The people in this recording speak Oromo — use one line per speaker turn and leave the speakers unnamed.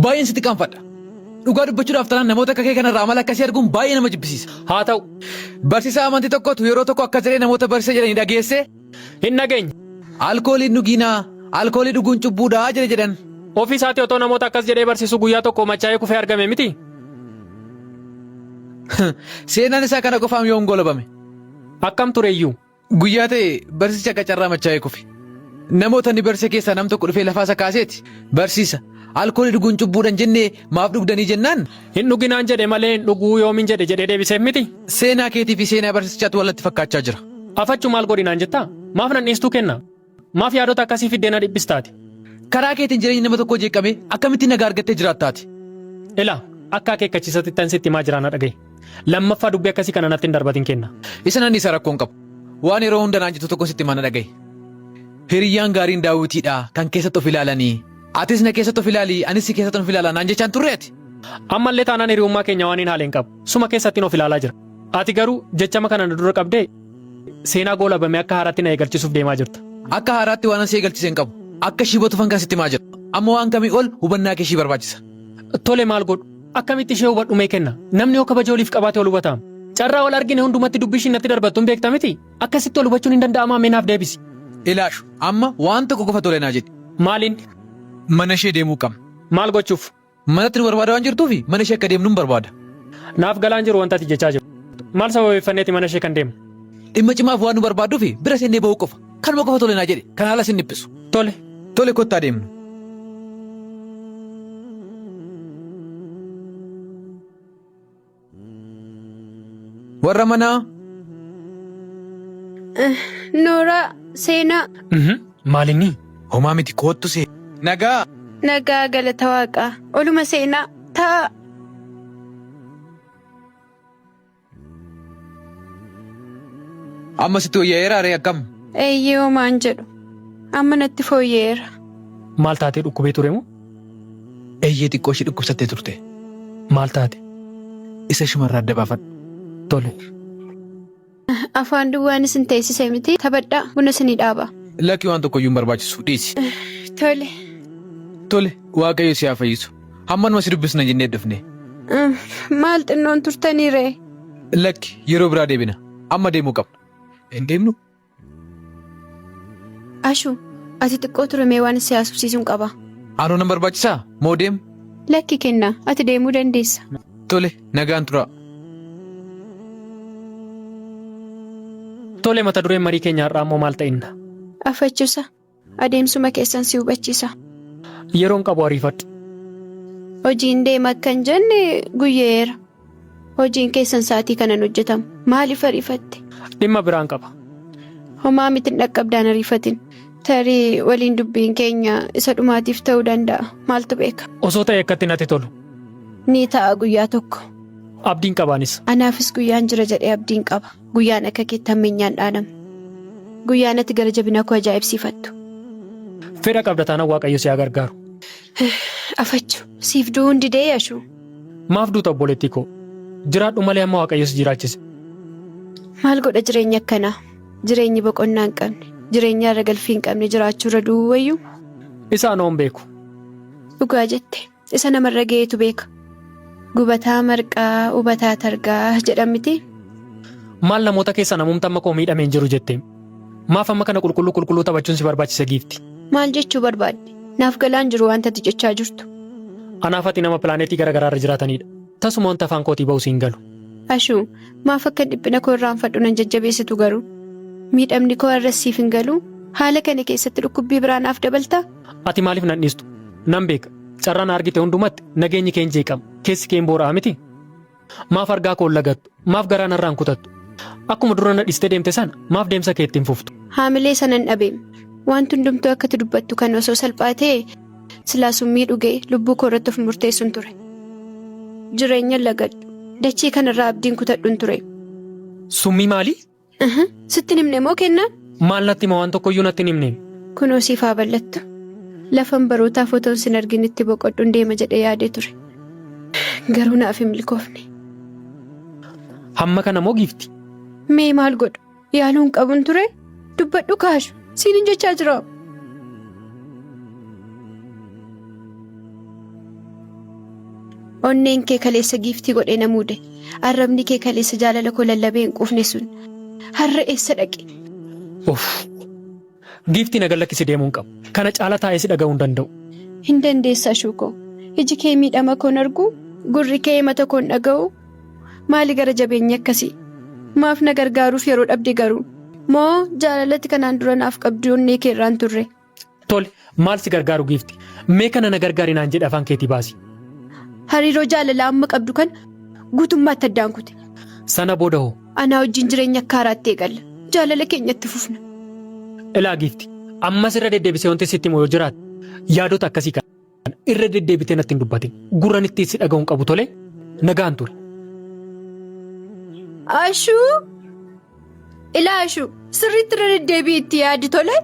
Baay'een sitti qaanfadha. Dhugaa dubbachuudhaaf taanaan namoota akka kee kanarraa amala akkasii arguun baay'ee nama jibbisiisa.
Haa ta'u.
Barsiisaa amantii tokkotu yeroo tokko akkas jedhee namoota barsiisa jedhanii dhageessee.
Hin dhageenye.
Alkoolii hin dhugiinaa, alkoolii dhuguun cubbuudha jedhe jedhan.
Ofii isaatii otoo namoota akkas jedhee barsiisuu guyyaa tokko machaa'ee kufee argame miti?
Seenaan isaa kana qofaam yoom goolabame?
Akkam tureyyuu?
Guyyaa ta'e barsiisichi akka carraa machaa'ee kufe. Namoota inni barsiise keessaa nam tokko dhufee lafaa isa kaaseeti. Barsiisa, alkoolii dhuguun cubbuudha hin jennee maaf dhugdanii jennaan.
Hin dhuginaan jedhe malee hin dhuguu yoomin jedhe jedhee deebiseef miti?
Seenaa keetii fi seenaa barsiisichaatu wal natti fakkaachaa jira.
Afachu maal godhi naan jettaa? Maaf nan dhiistuu Kennaa? Maaf yaadota akkasii fiddee na dhiphista ati?
Karaa keetiin jireenyi nama tokkoo jeeqamee akkamittiin nagaa argattee jiraatta ati?
Ilaa, akka akeekkachiisatittan sitti himaa jiraa na dhaga'i. Lammaffaa dubbii akkasii kana natti hin darbatin Kenna.
Isa nan dhiisa rakkoo hin qabu. Waan yeroo hunda naan jettu tokko sitti himaa na dhaga'i. Hiriyyaan gaariin daawwitiidha kan keessatti of ilaalanii. Atis na keessatti of ilaali anis si keessattan of ilaala naan jechaa hin turree ati?
Ammallee taanaan hiriyummaa keenya waanin haale hin qabu. Suma keessattin of ilaalaa jira. Ati garuu jechama kana na dura qabdee seenaa goolabame akka haaraatti na eegalchisuuf deemaa jirta.
Akka haaraatti waanan si eegalchise hin qabu. Akka ishii hubatufan kana sitti himaa jira. Amma waan kamii ol hubannaa kee ishii barbaachisa.
Tole maal godhu? Akkamitti ishee hubadhu mee Kenna? Namni yoo kabaja waliif qabaate wal hubataam. Carraa wal argine hundumatti dubbii ishiin natti darbattu hin beekta miti? Akkasitti wal hubachuun hin danda'amaa mee naaf deebisi.
Ilaashu, amma waan tokko qofa tole naa jedhi.
Maaliin?
Mana ishee deemuu qabna.
Maal gochuuf?
Manatti nu barbaada waan jirtuufi mana ishee akka deemnun barbaada.
Naaf galaa hin jiru wanta ati jechaa jirtu. Maal sababeeffanneeti mana ishee kan deemnu?
Dhimma cimaaf waan nu barbaadduufi bira seennee ba'uu qofa. Kanuma qofa tole naa jedhi. Kana ala sin dhiphisu.
Tole.
Tole kottaa deemnu. Warra manaa.
Nooraa, Seenaa.
Maalinni?
Homaa miti koottu see. Nagaa.
Nagaa galata waaqaa. Oluma seenaa. Taa'aa.
Amma sitti wayyaa'eeraa ree akkam?
Eeyyee homaan jedhu. Amma natti fooyya'eera.
Maal taatee dhukkubee ture moo?
Eeyyee xiqqoo ishee dhukkubsattee turte.
Maal taate?
Isa ishumarraa adda baafadhu.
Tole.
Afaan duwwaan isin teessise miti. Taphadhaa buna isinii dhaaba.
Lakki waan tokkoyyuu hin barbaachisu dhiisi.
Tole.
Tole Waaqayyo si haa fayyisu. Hammanuma si dubbisna jennee dhufne.
Maal xinnoon turtanii ree?
Lakki yeroo biraa deebina. Amma deemuu qabna. Hin deemnu?
Ashu, ati xiqqoo ture mee waan si haasofsiisuun qaba.
Anoo nan barbaachisaa? Moo deemu?
Lakki kennaa, ati deemuu dandeessa.
Tole, nagaan turaa.
Tole mata dureen marii keenya har'aa immoo maal ta'inna?
Afachusa, adeemsuma keessan si hubachiisa.
Yeroon qabu ariifadhu.
Hojiin deema akka hin jenne guyyeera. Hojiin keessan sa'atii kanan hojjetamu. Maaliif ariifatte?
Dhimma biraan qaba.
Homaa miti hin dhaqqabdaan ariifatin. Tarii waliin dubbiin keenya isa dhumaatiif ta'uu danda'a. Maaltu beeka?
Osoo ta'e akkatti natti tolu.
Ni ta'a guyyaa tokko.
Abdiin qaba anis.
Anaafis guyyaan jira jedhee abdiin qaba. Guyyaan akka keetti hammeenyaan dhaanamu. Guyyaan ati gara jabina koo ajaa'ibsiifattu.
Fedha qabda taanaan Waaqayyo si haa gargaaru.
Afachu, siif du'uun didee Ashuu.
Maaf duuta obboleettii koo? Jiraadhu malee hamma Waaqayyo si jiraachise.
Maal godha jireenya akkanaa? Jireenyi boqonnaa hin qabne, jireenya har'a galfii hin qabne jiraachuurra du'uu wayyu.
Isa anoo hin beeku.
Dhugaa jette. Isa namarra ga'eetu beeka. Gubataa marqaa, hubataa targaa jedhan miti.
Maal namoota keessaa namumti amma koo miidhame hin jiru jetteem. Maaf amma kana qulqulluu qulqulluu taphachuun si barbaachise giifti?
Maal jechuu barbaadde? Naaf galaa hin jiru wanta ati jechaa jirtu.
Anaaf ati nama pilaaneetii gara garaa irra jiraatanidha. Tasuma wanta afaan kootii ba'u si hin galu.
Ashuu, maaf akkan dhiphina koo irraanfadhu nan jajjabeessitu garuu? Miidhamni koo har'as siif hin galuu? Haala kana keessatti dhukkubbii biraa naaf dabaltaa?
Ati maaliif nan dhiistu? Nan beeka. Carraa na argite hundumatti nageenyi kee hin jeeqama. Keessi kee hin boora'a miti? Maaf argaa koo hin lagattu? Maaf garaa narraa hin kutattu? Akkuma dura na dhiistee deemte sana maaf deemsa kee itti hin fuftu?
Haamilee sanan dhabeem. Wanti hundumtuu akka ati dubbattu kana osoo salphaa ta'ee silaa summii dhugee lubbuu koo irratti of murteessun ture. Jireenya hin lagadhu. Dachee kanarraa abdiin kutadhun ture.
Summii maalii?
Uhum, Sitti hin himne moo kennaan?
Maal natti hima waan tokkoyyuu natti hin himne.
Kunoo siif haa bal'attu. Lafan barootaaf otoon sin argin itti boqodhun deema jedhee yaadee ture. Garuu naaf hin milkoofne.
Hamma kana moo giifti?
Mee maal godhu? Yaaluu hin qabun ture? Dubbadhu kaashu. Siin jechaa jira. Onneen kee kaleessa giiftii godhee na muude. Arrabni kee kaleessa jaalala koo lallabee hin quufne sun. Har'a eessa dhaqe?
Uff. Giiftii na gallakkisi deemuu hin qabu. Kana caala taa'ee si dhaga'uu hin danda'u.
Hin dandeessa Ashuukoo. Iji kee miidhama koon argu, gurri kee mata koon dhaga'u. Maali gara jabeenyi akkasii? Maaf na gargaaruuf yeroo dhabde garuu? Moo jaalalatti kanaan dura naaf qabdu onnee kee irraan turre?
Tole, maal si gargaaru giifti? Mee kana na gargaari naan jedhe afaan keetii baasi.
Hariiroo jaalalaa amma qabdu kana guutummaatti addaan kute.
Sana booda hoo?
Anaa wajjin jireenya akka haaraatti eegalla. Jaalala keenyatti fufna.
Ilaa giifti, ammas irra deddeebisee wanti sitti himu yoo jiraate yaadota akkasii kana irra deddeebitee natti hin dubbatin. Gurran itti si dhaga'uun qabu tole nagaan ture.
Ashuu! Ilaa Ashuu! Sirriitti irra deddeebi'i itti yaadi tole.